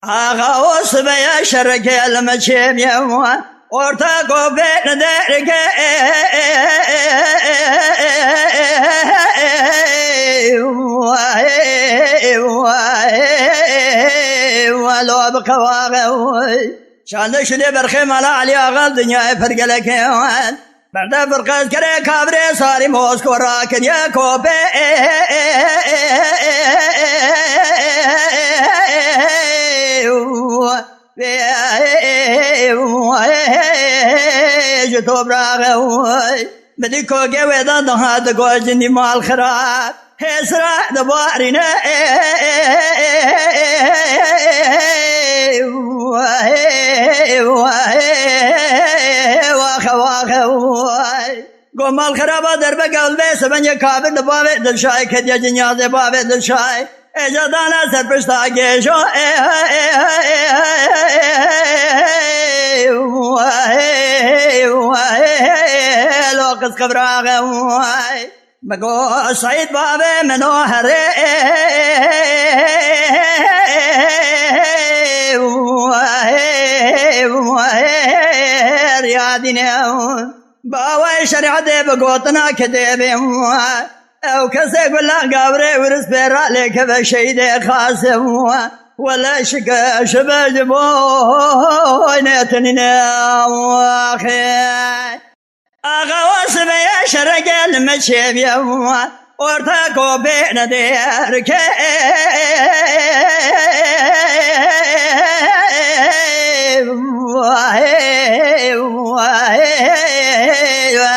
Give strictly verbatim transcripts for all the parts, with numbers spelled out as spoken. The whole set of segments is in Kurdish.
Axa o sibeye şereke li me çêmiye wan. Orta kopê li derke welo bi qewaxe. Şande şidê berxê mala Elî Axa dinyayê pergeleke wan. Berde firqezkerê kabirê sarî Mosko rakiriye kopê. Ji topraxê wê. Bi dî kokê wê de diha digot jinî mal xirab. Hêsra dibarîne. Waxe, waxe, way. Go mal xiraba derbe gel bê sebengê kabir li bavê dilşay kediye cinyazê bavê dilşay. Êca dana ser pişta gêjo. Lo qizqe biraxe way. Bi go Seîd bavê min o herê. Riyadîne. Bawayê şerîetê bi gotina kitêbê. Ew kesê gula gavre wiris pê ralêkeve şehîdê Qasim. Wele şike şibe ji boynê tinîne. Axê. Axa o sibeye şereke li me çêbiye. Orta kopê ne derke.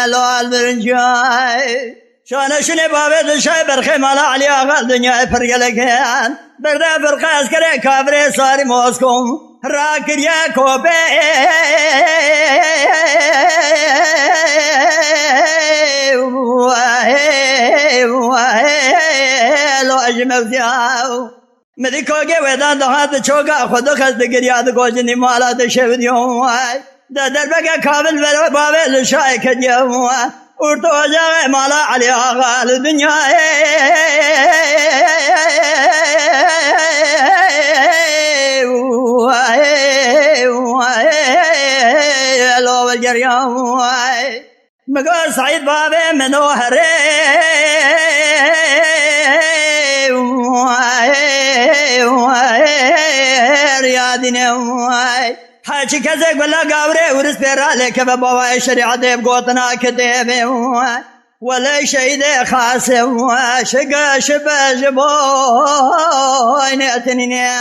Lal bir cay. Şane şine bavê dilşay berxê mala Elî Axa dinyayê pergeleke. Berde firqe eskerê kabirê sarî Mosko. Rakiriye kopê. Lo ji mevziya. Min dî kogê wê dan dihat di çoka xwe dixist digiriya digot jinî mala dişevidiyo. De derbeke kabil vero bavê li şayê kediye. Û tu ocaxê mala Elî Axa li dinyayê. Lo geriya. Migo Seîd bavê min o herê. Riyadîne. Heçî kesê gula gavre û rispê ralêkeve bavayê şerîetê bi gotina kitêbê. Wele şehîdê Qasim şike şibe ji boynê tinîne.